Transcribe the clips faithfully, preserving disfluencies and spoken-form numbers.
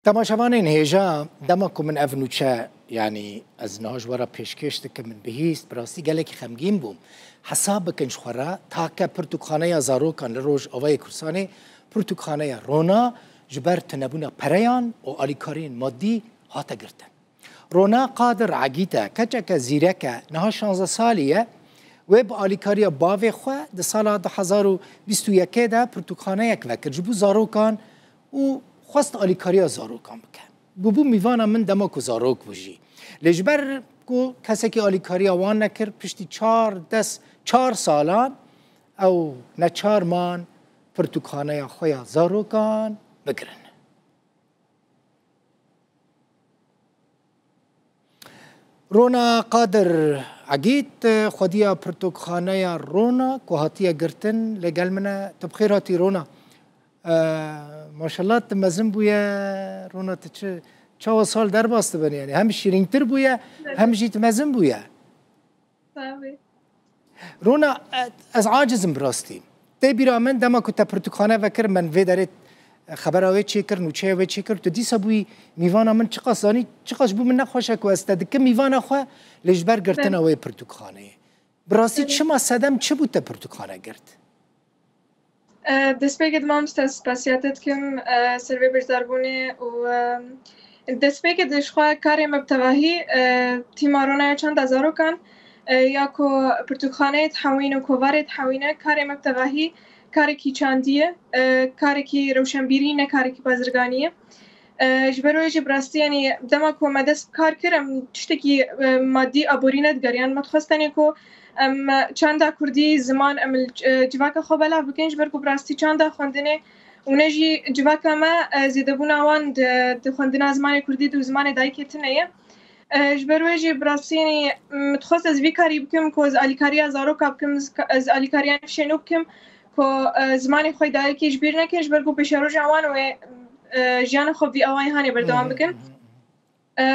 Temaşevanên hêja, dema ku min ev nûçe, yanî ez niha ji we re pêşkêş dikim, min bihîst, bi rastî gelekî xemgîn bûm. Hesab bikin ji xwe re, take pirtûkxaneya zarokan li Rojavayê Kurdistanê, pirtûkxaneya Rona ji ber tunebûna pereyan û alîkariyên madî hate girtin. Rona Qadir Egît e, keçeke zîrek e, niha şanzdeh salî ye. Wê bi alîkariya bavê xwe di sala du hezar û bîst û yekê de pirtûkxaneyek vekir ji bo zarokan û xwest alîkariya zarokan bike. Bûbû mîvana min dema ku zarok bû jî. Lê ji ber ku kesekî alîkariya wan nekir, piştî çar des, çar salan ew neçar man pirtûkxaneya xwe ya zarokan bigirin. Rona Qadir Egît, xwediya pirtûkxaneya Rona ku hatiye girtin, lê gel min e. Tu bi xêr hatî, Rona. E, maşallah, tu mezin bûye, Rona, tu çi, çawa sal derbas dibin, yani hem şîrîntir bûye, hem jî tu mezin bûye. Tabii. Rona, e, ez acizim bi rastî. Tê bîra min, dema ku te pirtûkxane vekir, min vê derê, e, xebera wê çêkir, nûçeya wê çêkir, tu dîsa bûyî mîvana min, çiqas zanî, çiqas ji bo min nexweş e ku ez te dikim mîvana xwe, lê ji ber girtina wê pirtûkxaneyê. Bi rastî çima sedem çi bû te pirtûkxane girt? E, destpêkê di mamoste ez spasiya te dikim, e, ser vê beşdarbûnê û, e, destpêkê di ji xwe karê me bi tevahî, e, tîma Ronaya Çanda Zarokan, e, ya ku pirtûkxaneyê dihewîne û kovarê dihewîne, karê me bi tevahî karekî çandî ye, e, karekî rewşenbîrî, ne karekî bazirganî ye. E, ji ber wê jî bi rastî, yanî dema ku me dest bi kar kir, em tiştekî, e, madî aborî nedigeriyan. Me dixwest tenê ku em çanda kurdî, ziman, em li, e, civaka xwe belav bikin, ji ber ku bi rastî çanda xwendinê û ne jî civaka me, e, zêdebûna wan di, di xwendina zimanê kurdî de û zimanê dayikê tune ye. E, ji ber wê jî bi rastî, yanî, min dixwest ez vî karî bikim ku ez alîkariya zaroka bikim, ez, ez alîkariya nifşê nû bikim ku, e, zimanê xwe dayikê ji bîr nekin, ji ber ku pêşeroja wan wê, e, jiyana xwe vî awayî hanê berdewam bikin. E,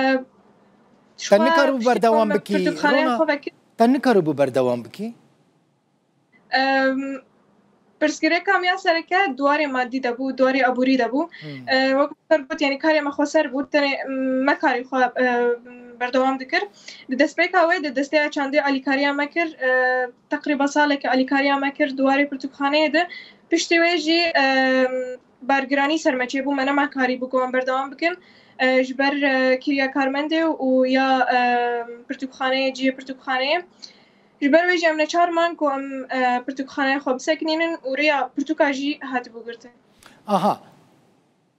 Te nikaribû berdewam bikî, Rona? Te nikaribû berdewam bikî? Em, pirsgirêka me ya sereke di warê madî de bû, di warê aborî de bû. Hmm. E, wek ser got, yanî karê me xweser bû, tenê me karê xwe, e, berdewam dikir. Di destpêka wê de desteya çandê alîkariya me kir, e, teqrîba saleke alîkariya me kir di warê pirtûkxaneyê de. Piştî wê jî, e, bargiranî ser me çêbû, me nema karîbû ku em berdewam bikin, e, ji ber, e, kiriya karmendê û ya, e, pirtûkxaneyê, cihê pirtûkxaneyê. Ji ber wê jî em neçar man ku em, e, pirtûkxaneya xwe bisekinînin û rêya pirtûka jî hatibû girtin. Aha.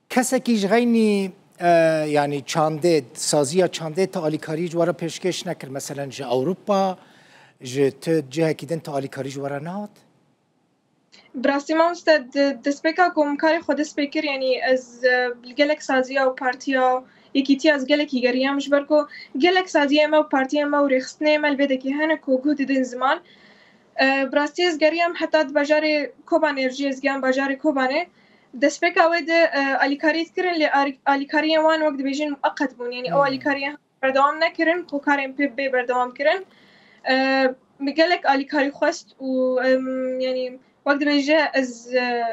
Kesekî ji xeynî, e, yanî çandê, saziya çandê te alîkarî ji we re pêşkêş nekir? Meselen ji Ewropa, ji tu cihekî din te alîkarî ji we re nehat? Bi rastî mamoste, di destpêka ku min karê xwe dest pê kir, yanî ez, e, li gelek saziya û partiya Yekîtiya ez gelekî geriyam, ji ber ku gelek saziyê me û partiyê me û rêxistinê me li vê dekê hene ku guh didin ziman. E, bi rastî ez geriyam heta di bajarê Kobanê jî, ez giyam bajarê Kobanê. Destpêka wê de, e, alîkarî dikirin, lê ar-, alîkariyên wan wek dibêjin muqeqet bûn. Yanî ew alîkariyan berdewam nekirin, ku karên pê bê berdewam kirin. E, min gelek alîkarî xwest û, em, yanî wek dibêje ez, e,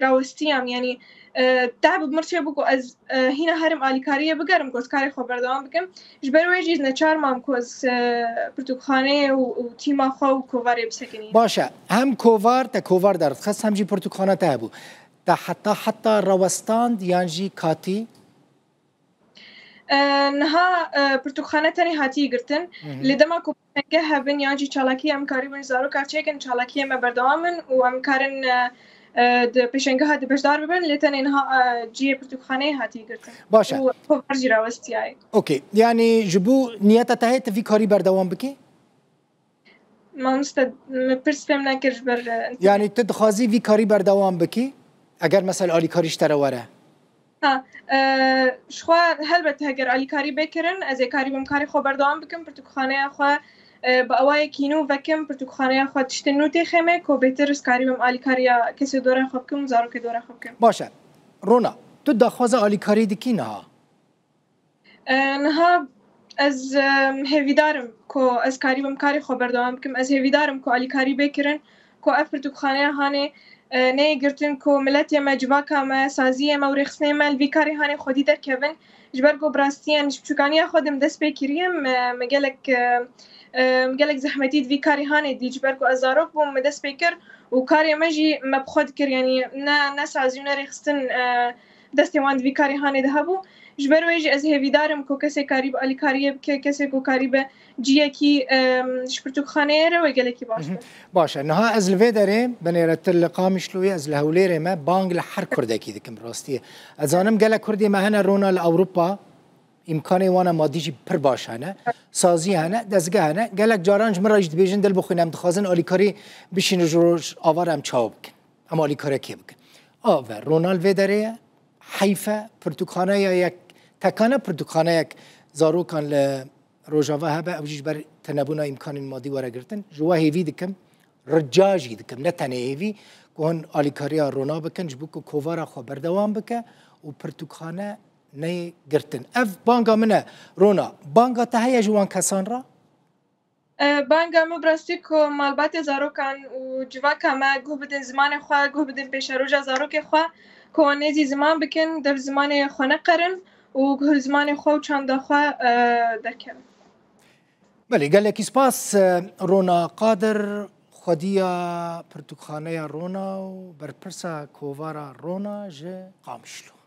rawestiyam, yanî, e, te bi mir çêbû ku ez, e, hîna herim alîkariyê bigerim ku ez karê xwe berdewam bikim. Ji ber wê jî neçar mam ku ez, e, pirtûkxaneyê û, û tîma xwe û kovarê bisekinînim. Baş e, hem kovar, te kovar derdixist, hem jî pirtûkxane te hebû. Te heta, heta rawestand yan jî katî? E, niha, e, pirtûkxane tenê hatiye girtin. Hı hı. Lê dema ku pêşengeh hebin yan jî çalakî em karîbin ji zaroka çêkin, çalakiyê me berdewam in û em karin, e, e, di pêşengeha de beşdar bibin, lê tenê niha, e, cihê pirtûkxaneyê hatiye girtin. Baş e. Û kovar jî rawestiyaye. Okey. Yanî ji bo niyeta te heye tu vî karî berdewam bikî? Mamoste, min pirs fêm nekir ji ber, e, Yanî tu dixwazî vî karî berdewam bikî? Eger mesela alîkarî ji te re were? Ha, e, ji xwe helbet heger alîkarî bê kirin, ez ê karî bim karê xwe berdewam bikim, pirtûkxaneya xwe, e, bi awayekî nû vekim, pirtûkxaneya xwe tiştên nû têxê me, ku bêtir ez karî bim alîkariya kesê dora xwe bikim û zarokê dora xwe bikim. Baş e. Rona, tu daxwaza alîkarî dikî niha? E, niha ez, e, hêvîdar im ku ez karîbim karê xwe berdewam bikim. Ez hêvîdar im ku alîkarî bê kirin, ku ev pirtûkxaneya hanê, e, neyê girtin ku miletê me, civaka me, saziyê me û rêxistinê me li vî karê hanê xwedî derkevin. Ji ber ku bi rastî em ji piçûkaniya xwe de min dest pê kiriye, me, me gelek, e, e, me gelek zehmetî di vî karê hanê dî. Ji ber ku ez zarok bûm, me dest pê kir û karê me jî me bi xwe dikir. Yanî ne, ne sazî û ne rêxistin, e, destê wan di vî karê hanê de hebû. Ji ber wê jî ez hêvîdar im ku kesê karî bi alîkariyê bike, kesê ku karî bi ciyekî, em, ji pirtûkxaneyê re wê gelekî baş be. Baş e. Niha ez li vê derê, binêre tu li Qamişloyê, ez li Hewlêrê me, bang li her Kurdekî dikim rastiyê. Ez zanim gelek Kurdê me hene rona li Ewropa, îmkanê wana madî jî pir baş hene, sazî hene, dezge hene. Gelek caran ji min re jî dibêjin, dil bixwîne, em dixwazin alîkarî bişînin ji roj ava re em çawa bikin. Em alîkarekê bikin. A ve, rona li vê derê ye, heyf e, pirtûkxaneya yek, tekane pirtûkxaneyek zarokan li Rojava hebe, ew jî ji ber tenebûna îmkanên madî were girtin. Ji we hêvî dikim, rica jî dikim, ne tenê hêvî, ku hûn alîkariya rona bikin, ji bo ku kovara xwe berdewam bike û pirtûkxane neyê girtin. Ev banga min e, rona. Banga te heye ji wan kesan re? E, banga min bi rastî ku malbatê zarokan û civaka me guh bidin zimanê xwe, guh bidin pêşeroja zarokê xwe, ku wan nêzî ziman bikin, dev zimanê xwe neqerin û guh zimanê xwe û çanda xwe, e, derkevin. Belê, gelekî spas, e, Rona Qadir, xwediya pirtûkxaneya Rona û berpirsa kovara Rona ji Qamişlo.